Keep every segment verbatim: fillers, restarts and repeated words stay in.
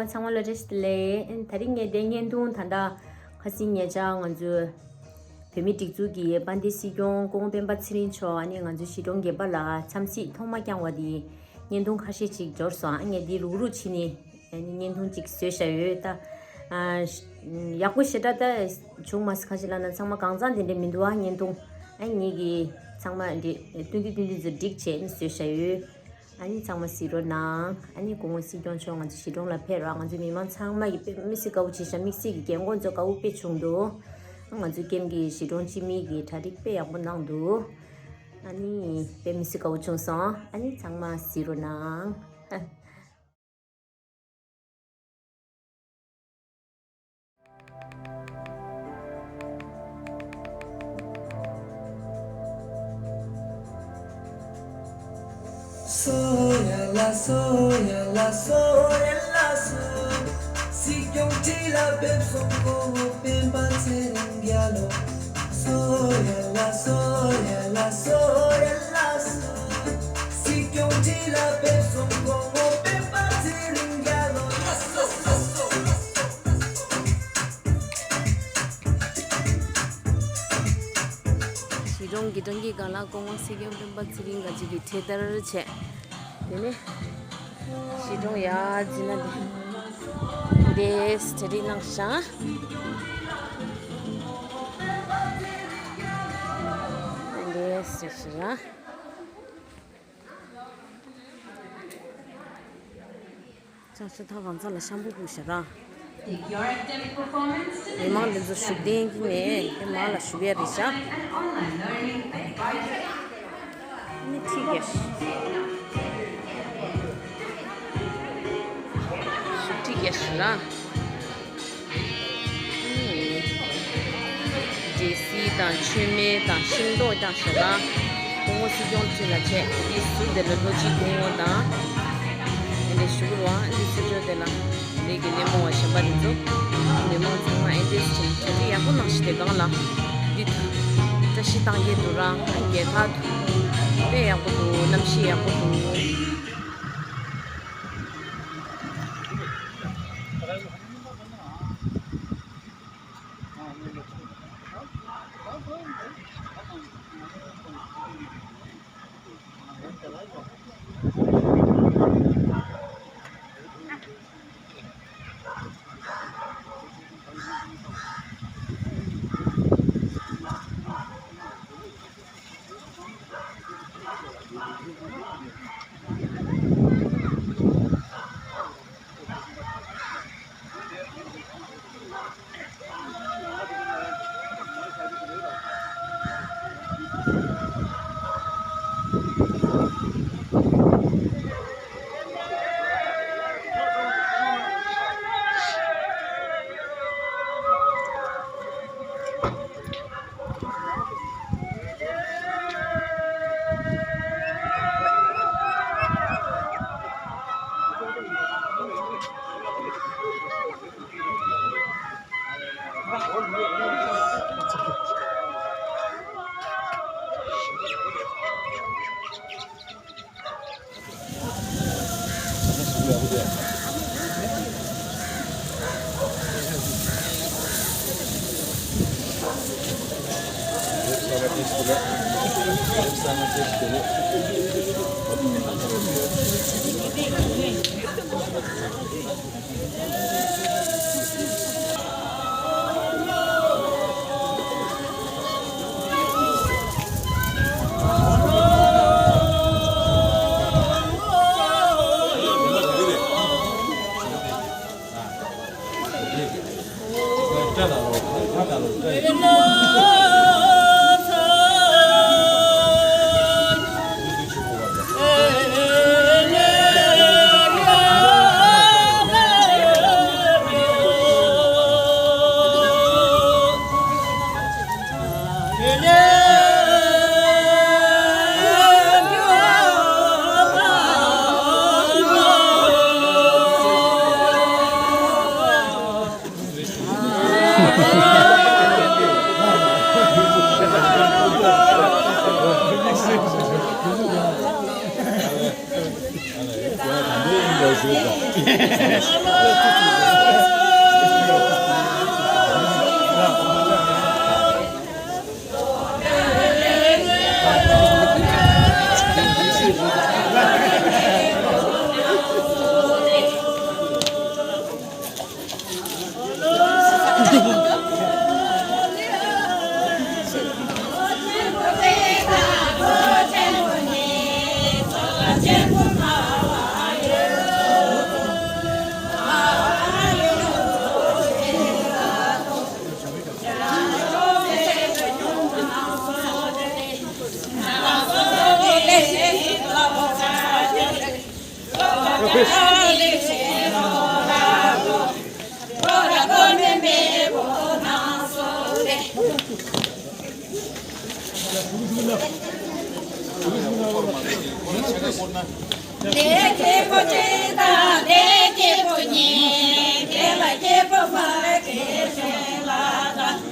ཚང་མ་ལ་བཀྲ་ཤིས་བདེ་ལེགས། ཨ་ནི་དེ་རིང་ངས་འདི་བརྙན་ཐུང་ད་ལྟ་ཁ་སང་ཉེ་ཆར་ང་ཚོའི་བོད་མིའི་སྒྲིག་འཛུགས་ཀྱི་དཔལ་ལྡན་སྲིད་སྐྱོང་སྐུ་ངོ་སྤེན་པ་ཚེ་རིང་མཆོག་ཨ་ནི་ང་ཚོའི་གཞིས་གྲོང་བརྒྱད་པ་ལ་འཚམས་གཟིགས་ཐོག་མ་བསྐྱངས་པ་དེ་བརྙན་ཐུང་ཁ་ཤས་ཅིག་འབྱོར་སོང་། ཨ་ངས་འདི་རུག་རུག་བྱས་ནས་ཨ་ནི་བརྙན་ཐུང་ཅིག་བཟོས་བཞག་ཡོད། ད་ཨ་ཡག་པོ་ཞེ་དྲག་ད་བྱུང་མ་སོང་། ཁ་ཤས་ལབ་ན་ཚང་མ་གང་ཚང་དེ་འདྲ་མི་འདུག་ཨ། བརྙན་ཐུང་ཨ་ངེད་ཀྱིས་ཚང་མ་འདི་བསྟུན་ཏེ་བསྟུན་ཏེ་ཚུར་སྒྲིག་བྱས་ནས་བཟོས་བཞག་ཡོད། ཨ་ནི་ཚང་མ་གཟིགས་རོགས་གནང་། ཨ་ནི་སྐུ་ངོ་སྲིད་སྐྱོང་མཆོག་ང་ཚོ་གཞིས་གྲོང་ལ་ཕེབས་རོགས། ང་ཚོ་མི་མང་ཚང་མ་གིས་དཔེ་མི་སྲིད་དགའ་བོ་བྱས་ཤག་དམིགས་བསལ་གྱི་རྒན་རྒོན་ཚོ་དགའ་བོ་དཔེ་བྱུང་འདུག་ང་ཚོའི་ཀེམ་གྱི་གཞིས་གྲོང་སྤྱི་མི་གིས་གྲ་སྒྲིག་དཔེ་ཡག་པོ་གནང་འདུག་ཨ་ནི་དཔེ་མི་སྲིད་དགའ་བོ་བྱུང་སོང་། ཨ་ནི་ཚང་མ་གཟིགས་རོགས་གནང་། སོ་ཡ་ལ་སོ་ཡ་ལ་སོ་ཡ་ལ་སོ། སྲིད་སྐྱོང་ཁྲི་ལ་ཕེབས་སོང་སྐུ་ངོ་སྤེན་པ་ཚེ་རིང་རྒྱལ་ལོ། སོ་ཡ་ལ་སོ་ཡ་ལ་སོ་ཡ་ལ་སོ། སྲིད་སྐྱོང་ཁྲི་ལ་ཕེབས་སོང་སྐུ་ངོ་སྤེན་པ་ཚེ་རིང་རྒྱལ་ལོ། ལ་སོ་ལ་སོ། གཞིས་གྲོང་གི་བཀྲ་ཤིས་སྒང་ལ་སྐུ་ངོ་སྲིད་སྐྱོང་སྤེན་པ་ཚེ་རིང་ག་ཅིག་གི་འཕྲེད་དར་བྱས། དེ་ནས་གཞིས་གྲོང་ཡར་འཛེགས་ན་འདི་འདྲས་གྲ་སྒྲིག་གནང་ཤག་འདི་འདྲས་ཞིག་ར། ཅང་ཤེས་ཐང་གང་ཚང་ལ་ཤམ་བུ་ཕུག་ཤག་ར། མི་མང་འདི་ཚོ་བཞུགས་གདན་གྱི་ནས་དེ་མང་ལ་བཞུགས་ཡ་རེད་ཤག་ནི་ཁྲིད་རྒྱ་བཞུགས་ཁྲིད་རྒྱ་ཞིག་ར། འབྲས་སིལ་དང་མཆོད་མེ་དང་ཤིང་ཏོག་བཀྱགས་ཤག་ལ། སྐུ་ངོ་སྲིད་སྐྱོང་ཁྲི་ལ་བྱས། འདི་ཟུར་དེ་ལ་ལྷོ་སྤྱི་སྐུ་ངོ་དང་། ཨེ་འདྲས་བཞུགས་རོགས། འདི་ཚུར་ཕྱོགས་དེ་ལ་འདི་གི་སྣེ་མོ་བ་གཞན་པ་དེ་ཚོ། མི་མང་ཚང་མ་ཨེ་འདྲས་བྱས་གྲ་སྒྲིག་ཡག་པོ་གནང་ཤག་དེ་སྒང་ལ་འདི་བཀྲ་ཤིས་སྟངས་ཀྱི་འདུག་ར། རྒྱལ་ཐང་དཔེ་ཡག་པོ་འདུག་གནམ་གཤིས་ཡག་པོ་འདུག་ལས་སྐྱེས་བུ་གཅིག་དང་ལས་སྐྱེས་བུ་གཉིས། དེ་ལ་སྐྱེས་བུ་མ་སྐྱེས་གཞན་ལ་དང་།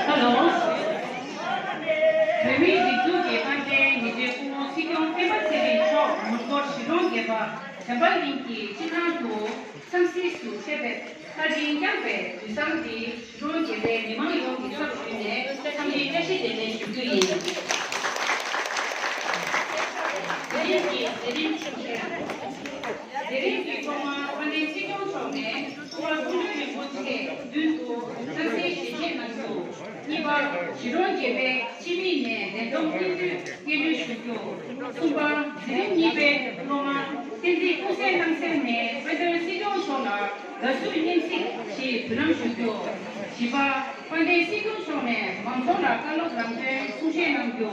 ཧ་ལོ། བོད་མིའི་སྒྲིག་འཛུགས་ཀྱི་དབང་ཆེན་ཉེ་ཆར་སྐུ་ངོ་སྲིད་སྐྱོང་སྤེན་པ་ཚེ་རིང་མཆོག་ངོ་སྐོར་གཞིས་གྲོང་བརྒྱད་པ་བྱམས་པ་གླིང་གི་སྤྱི་ཁང་དུ་འཚམས་གཟིགས་སུ་ཕེབས་པའི་བཀའ་དྲིན་བསྐྱངས་པའི་དུས་བཟང་འདི་གཞིས་གྲོང་བརྒྱད་པའི་མི་མང་ཡོངས་ཀྱི་ཚབ་ཞུས་ནས་འཚམས་འདྲིའི་བཀྲ་ཤིས་བདེ་ལེགས་ཞུ་རྒྱུ་ཡིན། དེ་རིང་གི་མཛད་རིམ་ཆེད། དེ་རིང་གི་ཐོག་མར་དཔལ་ལྡན་སྲིད་སྐྱོང་མཆོག་ནས་སྐུ་པར་སྐུ་མགྲོན་རིན་པོ་ཆེ་མདུན་དུ་འཚམས་གཟིགས་ཞལ་བཞེས་གནང་རྒྱུ། གཉིས་པ། གཞིས་གྲོང་བརྒྱད་པའི་སྤྱི་མི་ནས་ལས་བསྡོམས་སྙིང་བསྡུས་སྙན་སྒྲོན་ཞུ་རྒྱུ། གསུམ་པ། མཛད་རིམ་གཉིས་པའི་ཐོག་མར་བསྟན་འཛིན་སྐུ་ཚེ་རིང་གསན་ནས་དཔལ་ལྡན་སྲིད་སྐྱོང་མཆོག་ལ་དགའ་བསུའི་སྙན་ཚིག་ཞིག་འབུལ་ལམ་ཞུ་རྒྱུ། བཞི་པ། དཔལ་ལྡན་སྲིད་སྐྱོང་མཆོག་ནས་མང་ཚོགས་ལ་བཀའ་སློབ་ལམ་སྟོན་གསུང་བཤད་གནང་རྒྱུ།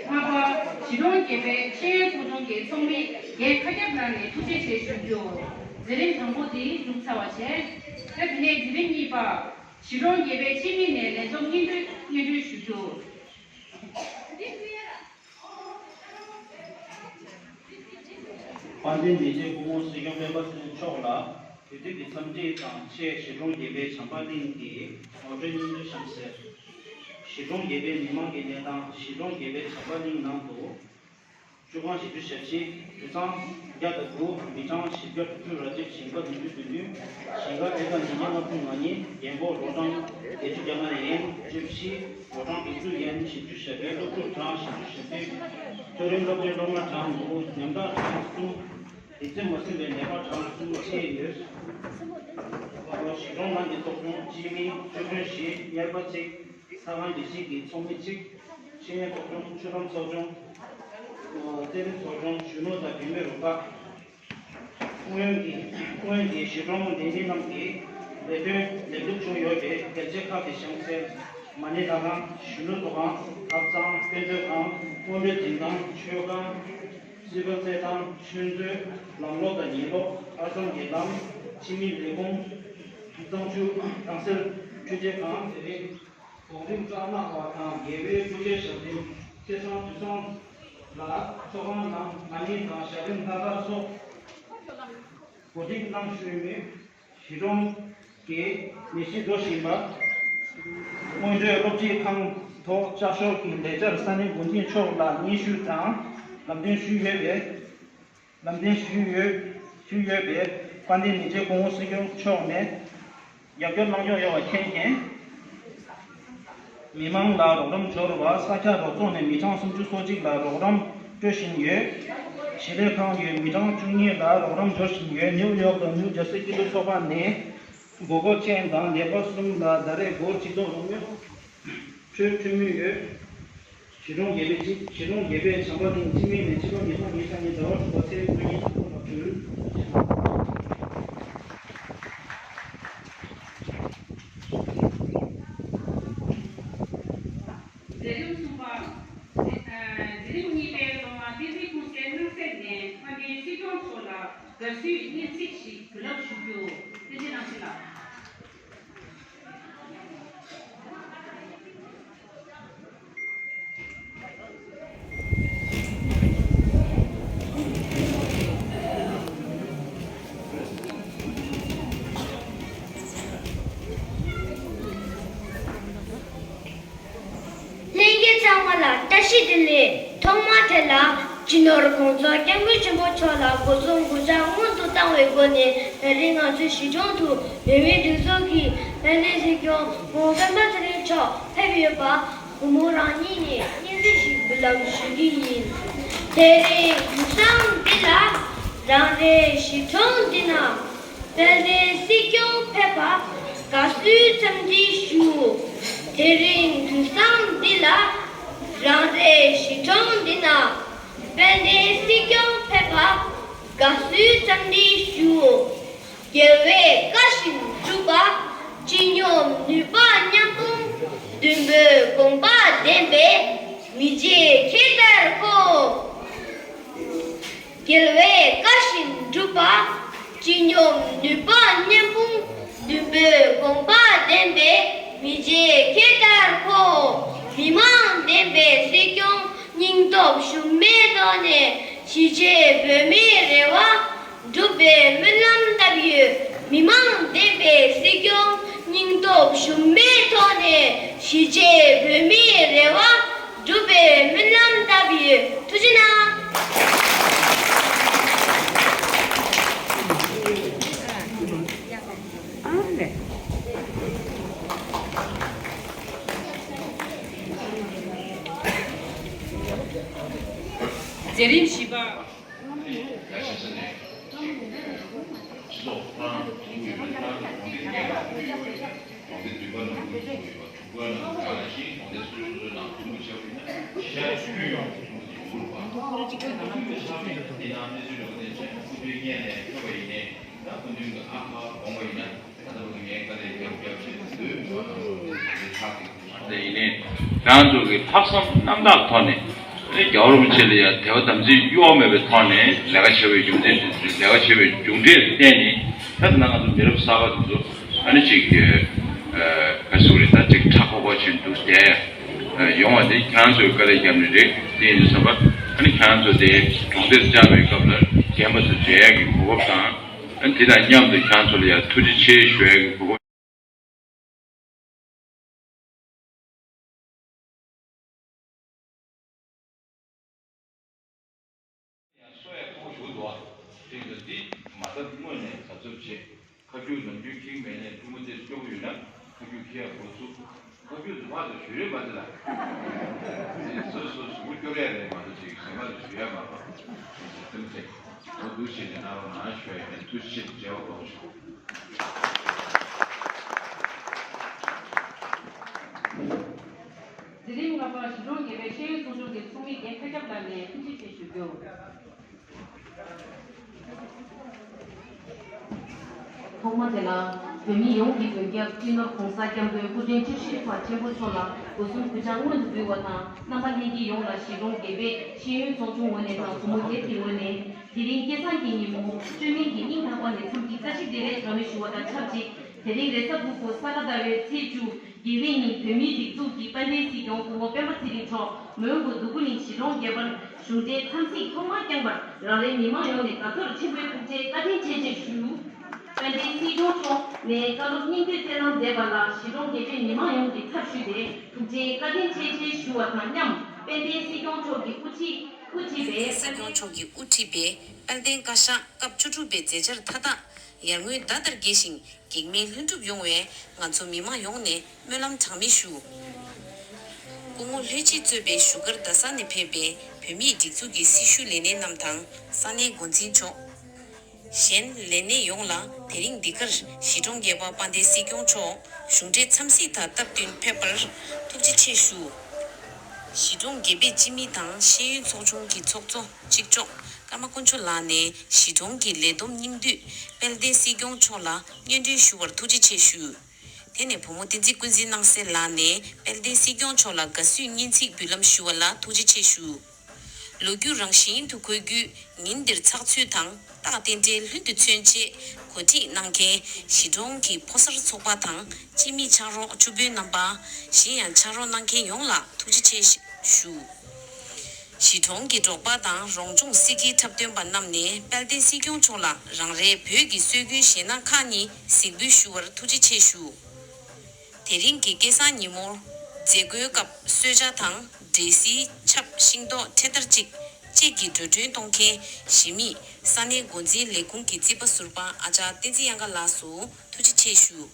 ལྔ་པ། གཞིས་གྲོང་བརྒྱད་པའི་ཤེས་ཡོན་ཚོགས་ཆུང་གི་ཚོགས་མི་བརྒྱད་ཁ་གྱབ་གནང་ནས་ཐུགས་རྗེ་ཆེ་ཞུ་རྒྱུ། མཛད་རིམ་དང་པོ་དེ་གྲུབ་ཚར་བ་བྱས། ད་དེ་ནས་མཛད་རིམ་གཉིས་པ། གཞིས་གྲོང་བརྒྱད་པའི་སྤྱི་མི་ནས་ལས་བསྡོམས་སྙན་སྒྲོན་སྙན་སྒྲོན་ཞུ་རྒྱུ། དཔལ་ལྡན་ཉེ་ཆར་སྐུ་ངོ་སྲིད་སྐྱོང་སྤེན་པ་ཚེ་རིང་མཆོག་ལ་དེ་དུས་ཀྱི་འཚམས་འདྲི་དང་ཆེད་གཞིས་གྲོང་བརྒྱད་པའི་བྱམས་པ་གླིང་གི་ངོ་སྤྲོད་སྙིང་བསྡུས་གཤམ་གསལ། གཞིས་གྲོང་བརྒྱད་པའི་མི་མང་གི་གནས་སྟངས། གཞིས་གྲོང་བརྒྱད་པའི་བྱམས་པ་གླིང་ནང་དུ་བཅུ་གང་བཞི་བཅུ་ཞེ་བཞི། དུད་ཚང་བརྒྱ་དང་དགུ། མི་གྲངས་བཞི་བརྒྱ་དྲུག་ཅུ་རེ་གཅིག་ཞིང་ཁ་བདུན་ཅུ་དོན་བདུན། ཞིང་ཁ་ཨེ་ཀར་ཉིས་བརྒྱ་ལྔ་བཅུ་ང་གཉིས། རྒན་འཁོགས་ལོ་གྲངས་བརྒྱད་ཅུ་གྱ་ལྔ་ཡན་བཅུ་བཞི། ལོ་གྲངས་དགུ་བཅུ་ཡན་བཞི་བཅུ་ཞེ་བརྒྱད། སློབ་ཕྲུག་གྲངས་བཞི་བཅུ་ཞེ་བདུན། ཁྱོད་རང་སློབ་གྲྭའི་སློབ་མ་གྲངས་དགུ། ཉམ་ཐག་གྲངས་གསུམ། དེ་ཚོད་མ་ཟིན་པའི་ནད་པ་གྲངས་གསུམ་བཅས་ཡོད། གཞིས་གྲོང་ནང་གི་ཚོགས་ཆུང་། སྤྱི་མི་ཚོ་དཔོན་བཞི། གཉེར་པ་གཅིག་ས་ཁང་སྒྲིག་གཞི་གི་ཚོགས་མི་གཅིག་ཤེས་ཡོན་ཚོགས་ཆུང་། ཆུ་འགྲམ་ཚོགས་ཆུང་། རྩེད་རིགས་ཚོགས་ཆུང་། གཞོན་ནུ་དང་བུད་མེད་རུ་ཁག་ཨུ་ཡོན་གྱིས་ཨུ་ཡོན་གྱིས་གཞིས་གྲོང་འདི་མི་རྣམས་ཀྱི་ལས་དོན་ལེགས་གྲུབ་བྱུང་ཡོད་པའི་གལ་ཆེ་ཁག་གི་གཤམ་གསལ། མ་ཎི་བགྲང་ཁང་། གཞོན་ནུ་ཚོགས་ཁང་། ཐབ་ཚང་། དཔེ་མཛོད་ཁང་། དངོས་འབྲེལ་འཛིན་ཁང་། མཆོད་ཁང་། སྲིད་པ་རྩེད་ཐང་། ཆོས་མཛོད། ལམ་གློག་དང་ཡིན་ལོག་ཨར་ཚང་གི་ལམ། སྤྱི་མི་ལས་ཁུངས། གཙང་ཆུ། དྭངས་གསེར་འཕྲུལ་ཆས་ཁང་། དེ་རིང་རྫོང་རིམ་རྩ་ནག་པ་དང་རྒྱལ་བའི་སྐུ་ཕྱྭའི་ཞབས་རིམ་ཁེ་སང་དུས་སང་ལ་ཚོགས་ཁང་ནང་མ་ཎི་དང་ཞབས་རིམ་ལྷག་དཀར་སོགས་གོ་སྒྲིག་གནང་ཞུས་མི། གཞིས་གྲོང་གི་ནད་གཞི་འགྲོ་བཞིན་པ། སྔོན་འགྲོའི་སློབ་ཁྲིད་ཁང་ཐོག་ལྕགས་ཤོག་གི་ལས་འཆར་ས་གནས་འགོ་འཛིན་མཆོག་ལ་སྙན་ཞུ་དང་ལམ་སྟོན་ཞུས་ཡོད་པས། ལམ་སྟོན་ཞུས་ཡོད་ཞུས་ཡོད་པས། དཔལ་ལྡན་མི་རྗེ་སྐུ་ངོ་སྲིད་སྐྱོང་མཆོག་ནས་རྒྱབ་སྐྱོར་གནང་ཕྱོགས་ཡོད་པ་མཁྱེན་མཁྱེན། མི་མང་ལ་རོགས་རམ་འབྱོར་བ། ས་སྐྱ་རོགས་ཚོགས་ནས་མི་གྲངས་སུམ་ཅུ་སོ་གཅིག་ལ་རོགས་རམ་སྤྲོད་བཞིན་ཡོད། ཞིང་ལས་ཁང་ཡོད། མི་གྲངས་བཅུ་གཉིས་ལ་རོགས་རམ་འབྱོར་བཞིན་ཡོད། ནིའུ་ཡོག་དང་ནིའུ་ཇར་སི་སྐྱིད་སྡུག་ཚོགས་པ་ནས་མགོ་སྐོར་ཅན་དང་ནད་པ་གསུམ་ལ་ཟླ་རེར་སྒོར་ཆིག་སྟོང་རོགས་དངུལ་སྤྲོད་འཐུས་མི་ཡོད། གཞིས་གྲོང་བརྒྱད་པའི་གཞིས་གཞིས་གྲོང་བརྒྱད་པའི་བྱམས་པ་གླིང་སྤྱི་མིང་ནས་ཕྱི་ལོ་ཉིས་སྟོང་ཉི་ཤུ་རྩ་གཉིས་ཟླ་བ་དྲུག་པ་ཚེས་དགུ་ཉིན་ཐོ་འགོད་ལ་ཕུལ། མཛད་རིམ་གསུམ་པ། མཛད་རིམ་གཉིས་པའི་སློབ་མ་བསྟན་འཛིན་ཀུན་གསལ་སྣང་གསལ་ནས་དཔལ་ལྡན་སྲིད་སྐྱོང་མཆོག་ལ་དགའ་བསུའི་སྙན་ཚིག་ཞིག་བུ་ལབ་ཞུ་རྒྱུ། བསྟན་འཛིན་རྣམ་རྒྱལ་ལགས། ལྷན་རྒྱས་ཚང་མ་ལ་བཀྲ་ཤིས་བདེ་ལེགས། ཐོག་མ་དེ་ལ་སྤྱི་ནོར་༸གོང་ས་༸སྐྱབས་མགོན་ཆེན་པོ་མཆོག་ལ་སྒོ་གསུམ་གུས་ཕྱག་སྔོན་དུ་བཏང་བའི་སྒོ་ནས། ད་རིང་ང་ཚོའི་གཞིས་གྲོང་དུ་བོད་མིའི་སྒྲིག་འཛུགས་ཀྱི་དཔལ་ལྡན་སྲིད་སྐྱོང་༸གོང་ས་༸སྤེན་པ་ཚེ་རིང་མཆོག་ཕེབས་ཡོད་པ་བུ་མོ་རང་ཉིད་ནས་སྙན་ཚིག་ཞིག་འབུལ་ལམ་ཞུ་གི་ཡིན། དེ་རིང་དུས་བཟང་འདི་ལ་རང་རེའི་གཞིས་གྲོང་འདི་ན། དཔལ་ལྡན་སྲིད་སྐྱོང་ཕེབས་པར་དགའ་བསུའི་འཚམས་འདྲི་ཞུ། དེ་རིང་དུས་བཟང་འདི་ལ་རང་རེའི་གཞིས་གྲོང་འདི་ན། དཔལ་ལྡན་སྲིད་སྐྱོང་ཕེབས་པར་དགའ་བསུའི་འཚམས་འདྲི་ཞུ། རྒྱལ་བའི་བཀའ་བཞིན་སྒྲུབ་པ། སྤྱི་སྙོམས་ནུས་པ་མཉམ་སྤུངས། མདུན་པའི་དགོངས་པ་ལྡན་པའི་མི་རྗེ་ཁྱེད་ལྟར་ཁོ། རྒྱལ་བའི་བཀའ་བཞིན་སྒྲུབ་པ། སྤྱི་སྙོམས་ནུས་པ་མཉམ་སྤུངས། མདུན་པའི་དགོངས་པ་ལྡན་པའི་མི་རྗེ་ཁྱེད་ལྟར་ཁོ། མི་མང་འདེམས་པའི་སྲིད་སྐྱོང་སྙིང་སྟོབས་ཞུམ་མེད་ཐོག་ནས་གཞིས་བྱེས་བོད་མིའི་རེ་བ་སྒྲུབ་པའི་སྨོན་ལམ་བཏབ་ཡོད། མི་མང་འདེམས་པའི་སྲིད་སྐྱོང་སྙིང་སྟོབས་ཞུམ་མེད་ཐོག་ནས་གཞིས་བྱེས་བོད་མིའི་རེ་བ་སྒྲུབ་པའི་སྨོན་ལམ་བཏབ་ཡོད། ཐུགས་རྗེ་གནང་། མཛད་རིམ་བཞི་པ། ཡ་ཤ་ས་ནས་སྤྱི་ཚོགས་ཁོ་རང་བྱུང་ཡོད་པའི་ཁོ་རང་གི་དགོངས་དོན་རྒྱལ་ཁབ་ཀྱི་ཡོད་པ་དགོངས་དོན་འདུན་པ་ནང་ཁུལ་བྱུང་ཡོད་པ། བོད་ནང་ག་ལ་ཞིག་གྲོང་སྡེ་སོ་སོ་སོ་སོའི་ནང་ཐུན་མོང་ཆེ་བ་ཡིན་ན་ཤར་ཁྱོན་ཡོངས་ཀྱི་ཐུན་མོང་ཆེ་བ་ཡོང་གི་རེད་པ། ཐུན་མོང་ཆེ་བ་ཡིན་ན་དེ་ནང་གནས་ཚུལ་འདྲ་པོ་དེ་ཚོ་སྐུ་མདུན་སྔོན་ནས་ཐོས་པ་ཡིན་ནའི་ད་སྐུ་མདུན་གྱི་ཨ་ཁ་དགོངས་པ་ཡིན་ན་ད་ལྟ་བར་དུ་ངས་དཀའ་ལས་རྒྱབ་རྒྱབ་བྱས་ནས་བོད་མི་མང་ལ་དེ་ཚར་ཏེ་དེ་ཡིན་ནའི་ཁྱེད་རང་ཚོ་གི་ལྷག་བསམ་རྣམ་དག་ཐོག་ནས་རྒྱལ་བ་རིན་པོ་ཆེ་ལ་ཡང་དད་པ་དམ་ཚིག་གཡོ་བ་མེད་པའི་ཐོག་ནས་ལས་ཀ་བྱས་པའི་རྒྱུ་མཚན་ལས་ཀ་བྱས་པའི་མཇུག་འབྲས་ལ་བརྟེན་ནས་ད་ད་ལྟ་ང་ཚོ་མི་རབས་གསར་པ་དེ་ཚོ། ཨ་ནི་ཅིག་གི་ཨ་ག་ཟེར་དགོས་རེད། ད་ཅིག་ཁྲ་ཁོག་པོ་ཅིག་འདུག་བསྡད་ཡ་ཡོང་བ་དེ་ཁྱེད་རང་ཚོས་དཀའ་ལས་བརྒྱབ་ནི་རེད། དེ་ཡིན་དུས་ཙམ་པ་ཨ་ནི་ཁྱེད་རང་ཚོ་དེ་གྲོང་སྡེར་བཅར་བའི་སྐབས་ལ་རྒན་པ་ཚོ་མཇལ་ཡག་གི་གོ་སྐབས་དང་། ཨ་ནི་དེ་དང་མཉམ་དུ་ཁྱེད་རང་ཚོ་ལ་ཡང་ཐུགས་རྗེ་ཆེ་ཞུ་ཡག་གི་གོ་སྐབས། ཡང་གསོ་ཡག་ཁག་པོ་ཞིག་འདུག་ཨ། དེ་ཡིན་ཙང་འདི་མ་བཏབ་སྔོན་ནས་ག་ཚོད་བྱེད། ཁ་རྒྱུག་ནམ་རྒྱུན་ཁྱེར་མེད་ནས་ཕྲུ་གུ་དེ་སྐྱོ་པོ་ཡོད་ན་ཁ་རྒྱུག་ཁྱེར་ཡག་འགོ་ཚུགས། ཁ་རྒྱུག་དེ་ཕར་ཚུར་ཞུ་རེས་མ་བྱེད་ལ། དེ་སོ་སོ་གཟུགས་པོ་སྐྱོ་རེས་རེད་མ་གཏོགས་ཅིག་གཞན་པ་ལ་ཞུ་ཡག་མ་གཏོགས། དེ་ཚེ་ཐུགས་རྗེ་ཆེ། འོ་འདུག་བྱས་ནས་གནང་རོགས་གནང་ཞུ་ཡག་ཡིན། ཐུགས་རྗེ་ཆེ། མཇལ་བ་སྐྱིད་པོ་བྱུང་། འཛིན་རིམ་ལྔ་པ་གཞིས་གྲོང་བརྒྱད་པའི་ཤེས་ཡོན་ཚོགས་ཆུང་གི་ཚོགས་མི་རྒན་མཁའ་ཁྱབ་ལགས་ནས་ཐུགས་རྗེ་ཆེ་ཞུ་རྒྱུ། ཐོག་མ་དེ་ལ་ བོད་མི་ཡོངས་ཀྱི་མགོན་སྐྱབས་སྤྱི་ནོར་༸གོང་ས་༸སྐྱབས་མགོན་སྐུ་ཕྲེང་བཅུ་བཞི་པ་ཆེན་པོ་མཆོག་ལ་སྒོ་གསུམ་གུས་ཕྱག་སྔོན་དུ་འབུལ་བ་དང་། རྣམ་པ་ལྷན་རྒྱས་ཡོངས་ལ་གཞིས་གྲོང་དགེ་འཕེལ་ཤེས་ཡོན་ཚོགས་ཆུང་ངོས་ནས་དང་བུ་མོ་སྒེར་གྱི་ངོས་ནས། དེ་རིང་སྐལ་བཟང་གི་ཉིན་མོ་བཅོས་མིན་གྱི་སྙིང་ཐག་པ་ནས་འཚམས་འདྲི་བཀྲ་ཤིས་བདེ་ལེགས་གྲངས་མེད་ཞུ་བ་དང་ཆབས་ཅིག་དེ་རིང་རེས་གཟའ་ཕུར་བུ་ས་ག་ཟླ་བའི་ཚེས་བཅུ། དགེ་བའི་ཉིན་བོད་མིའི་སྒྲིག་འཛུགས་ཀྱི་དཔལ་ལྡན་སྲིད་སྐྱོང་སྐུ་ངོ་སྤེན་པ་ཚེ་རིང་མཆོག་མོན་གྷོ་འདུ་ཁུ་གླིང་གཞིས་གྲོང་རྒྱས་པར་གཞུང་འབྲེལ་འཚམས་གཟིགས་ཐོག་མར་བསྐྱངས་པར་རང་རེའི་མི་མང་ཡོངས་ནས་དགའ་ཚོར་ཆེན་པོས་ཐུགས་རྗེ་བཀའ་དྲིན་ཆེ་ཞེས་ཞུ། དཔལ་ལྡན་སྲིད་སྐྱོང་མཆོག་ནས་བཀའ་སློབ་སྙིང་བསྡུས་སྩལ་གནང་མཛད་པ་ལ་གཞིས་གྲོང་དགེ་འཕེལ་མི་མང་ཡོངས་ཀྱི་ཚབ་ཞུས་ཏེ་ཐུགས་རྗེ་བཀའ་དྲིན་ཆེ་ཞེས་ཞུ་བ་དང་མཉམ། དཔལ་ལྡན་སྲིད་སྐྱོང་མཆོག་གིས་དབུ་ཁྲིད་དབུ་ཁྲིད་པའི་སྲིད་སྐྱོང་མཆོག་གིས་དབུ་ཁྲིད་པའི་དཔལ་ལྡན་བཀའ་ཤག་སྐབས་བཅུ་དྲུག་པའི་མཛད་འཆར་མཐའ་དག་ཡར་ངོའི་ཟླ་ལྟར་རྒྱས་ཤིང་། གེགས་མེད་ལྷུན་གྲུབ་ཡོང་བའི་ང་ཚོ་མི་མང་ཡོངས་ནས་སྨོན་ལམ་གྲངས་མེད་ཞུ། སྐུ་ངོ་ལྷོད་སྤྱིས་གཙོས་པའི་བཞུགས་སྒར་རྡ་ས་ནས་ཕེབས་པའི་བོད་མིའི་སྒྲིག་འཛུགས་ཀྱི་སྲི་ཞུ་ལས་སྣེ་རྣམས་དང་ས་གནས་འགོ་འཛིན་མཆོག་གཞན་ལས་སྣེ་ཡོངས་ལ་དེ་རིང་འདི་གར་གཞིས་གྲོང་རྒྱས་པ་དཔལ་ལྡན་སྲིད་སྐྱོང་མཆོག་གཞུང་འབྲེལ་འཚམས་གཟིགས་དང་སྟབས་བསྟུན་ཕེབས་པར་ཐུགས་རྗེ་ཆེ་ཞུ། གཞིས་གྲོང་དགེ་འཕེལ་སྤྱི་མི་དང་ཤེས་ཡོན་ཚོགས་ཆུང་གི་ཚོགས་གཙོ་གཅིག་ལྕོགས་ཀརྨ་དཀོན་མཆོག་ལགས་ནས་གཞིས་གྲོང་གི་ལས་བསྡོམས་སྙིང་བསྡུས་དཔལ་ལྡན་སྲིད་སྐྱོང་མཆོག་ལ་སྙན་སྒྲོན་ཞུ་བར་ཐུགས་རྗེ་ཆེ་ཞུ། དེ་ནས་བུ་མོ་བསྟན་འཛིན་ཀུན་གཟིགས་སྣང་གསལ་ལགས་ནས་དཔལ་ལྡན་སྲིད་སྐྱོང་མཆོག་ལ་དགའ་བསུའི་སྙན་ཚིག་འབུལ་ལམ་ཞུ་བ་ལ་ཐུགས་རྗེ་ཆེ་ཞུ། ལོ་རྒྱུས་རང་བཞིན་དུ་འཁོད་རྒྱུའི་ཉིན་འདིར་ཚགས་ཚུད་དང་རྟགས་རྟེན་འབྲེལ་ལྷུན་དུ་མཚོན་ཆེད་གོ་སྒྲིག་གནང་མཁན་གཞིས་གྲོང་གི་ཕོ་གསར་ཚོགས་པ་དང་སྤྱི་མི་ཕྱག་རོགས་བཅུ་དཔོན་རྣམ་པ། གཞན་ཡང་ཕྱག་རོགས་གནང་མཁན་ཡོངས་ལ་ཐུགས་རྗེ་ཆེ་ཞུ། གཞིས་གྲོང་གི་འབྲོག་པ་དང་རོང་ལྗོངས་སྲིད་སྤྱིའི་འཁྲབ་སྟོན་པ་རྣམས་ནས་དཔལ་ལྡན་སྲིད་སྐྱོང་མཆོག་ལ་རང་རེའི་བོད་ཀྱི་སྲོལ་རྒྱུན་གཞས་སྣ་ཁག་གཉིས་གཟིགས་འབུལ་ཞུ་བར་ཐུགས་རྗེ་ཆེ་ཞུ། དེ་རིང་གི་སྐལ་བཟང་ཉིན་མོར་མཛད་སྒོའི་སྐབས་གསོལ་ཇ་དང་འབྲས་སིལ་ཆབ་ཤིང་ཏོག་འཕྲེད་དར་གཅིག་བཅས་ཀྱི་འགྲོ་གྲོན་གཏོང་མཁན་གཞིས་མི་ས་གནས་འགོ་འཛིན་ལས་ཁུངས་ཀྱི་རྩིས་པ་ཟུར་པ་ཨ་ཅག་བསྟན་འཛིན་གཡང་དཀར་ལགས་སུ་ཐུགས་རྗེ་ཆེ་ཞུ།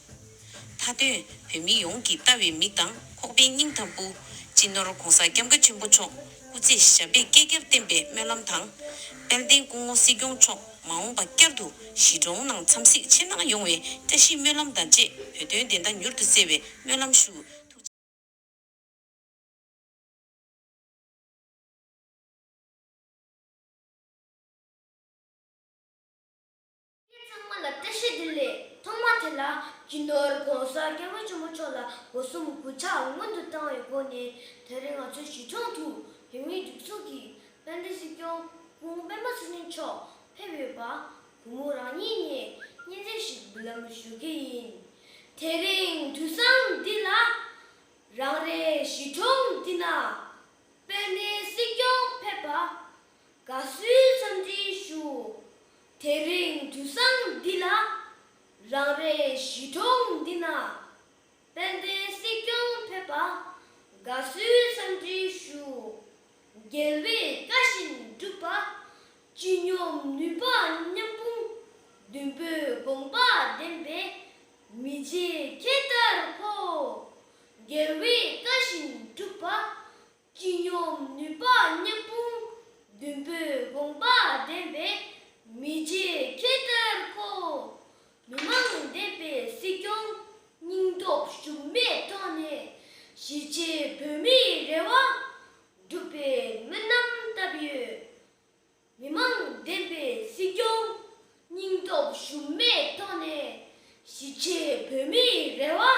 མཐའ་དོན་བོད་མི་ཡོངས་ཀྱི་ལྟ་བའི་མིག་དང་ཁོག་པའི་སྙིང་ལྟ་བུ་སྤྱི་ནོར་༸གོང་ས་༸སྐྱབས་མགོན་ཆེན་པོ་མཆོག་སྐུ་ཚེ་ཞབས་པད་བསྐལ་བརྒྱར་བརྟན་པའི་སྨོན་ལམ་དང་། དཔལ་ལྡན་སྐུ་ངོ་སྲིད་སྐྱོང་མཆོག་མ་འོངས་པ་བསྐྱར་དུ་གཞིས་གྲོང་ནང་འཚམས་གཟིགས་ཆེད་གནང་ཡོང་བའི་བཀྲ་ཤིས་སྨོན་ལམ་དང་བཅས་བོད་དོན་བདེན་མཐའ་མྱུར་དུ་གསལ་བའི་སྨོན་ལམ་ཞུ། ཐུགས་རྗེ་ཆེ། ཚང་མ་ལ་བཀྲ་ཤིས་བདེ་ལེགས། ཐོག་མ་དེ་ལ་སྤྱི་ནོར་༸གོང་ས་༸སྐྱབས་མགོན་ཆེན་པོ་མཆོག་ལ་སྒོ་གསུམ་གུས་ཕྱག་སྔོན་དུ་བཏང་བའི་སྒོ་ནས། དེ་རིང་ང་ཚོའི་གཞིས་གྲོང་དུ་བོད་མིའི་སྒྲིག་འཛུགས་ཀྱི་དཔལ་ལྡན་སྲིད་སྐྱོང་སྐུ་ངོ་སྤེན་པ་ཚེ་རིང་མཆོག་ཕེབས་ཡོད་པ་བུ་མོ་རང་ཉིད་ནས་སྙན་སེང་ཞིག་འབུལ་ལམ་ཞུ་གི་ཡིན། དེ་རིང་དུས་བཟང་འདི་ལ། རང་རེའི་གཞིས་གྲོང་འདི་ན་དཔལ་ལྡན་སྲིད་སྐྱོང་ཕེབས་པ་དགའ་བསུའི་འཚམས་འདྲི་ཞུ། དེ་རིང་དུས་བཟང་འདི་ལ་རང་རེའི་གཞིས་གྲོང་འདི་ན་དཔལ་ལྡན་སྲིད་སྐྱོང་ཕེབས་པ་དགའ་བསུའི་འཚམས་འདྲི་ཞུ། རྒྱལ་བའི་བཀའ་བཞིན་སྒྲུབ་པ། སྤྱི་སྙོམས་ནུས་པ་མཉམ་སྤུངས། བདུན་པོའི་དགོངས་པ་ལྡན་པའི་མི་རྗེ་ཁྱེད་ལྟར་ཁོ། རྒྱལ་བའི་བཀའ་བཞིན་སྒྲུབ་པ། སྤྱི་སྙོམས་ནུས་པ་མཉམ་སྤུངས། བདུན་པོའི་དགོངས་པ་ལྡན་པའི་མི་རྗེ་ཁྱེད་ལྟར་ཁོ། མི་མང་བདེན་པའི་སྲིད་སྐྱོང་། སྙིང་སྟོབས་ཞུམ་མེད་ཐོག་ནས་གཞིས་བྱེས་བོད་མིའི་རེ་བ་སྒྲུབ་པའི་སྨོན་ལམ་བཏབ་ཡོད། མི་མང་བདེན་པའི་སྲིད་སྐྱོང་། སྙིང་སྟོབས་ཞུམ་མེད་ཐོག་ནས་གཞིས་བྱེས་བོད་མིའི་རེ་བ།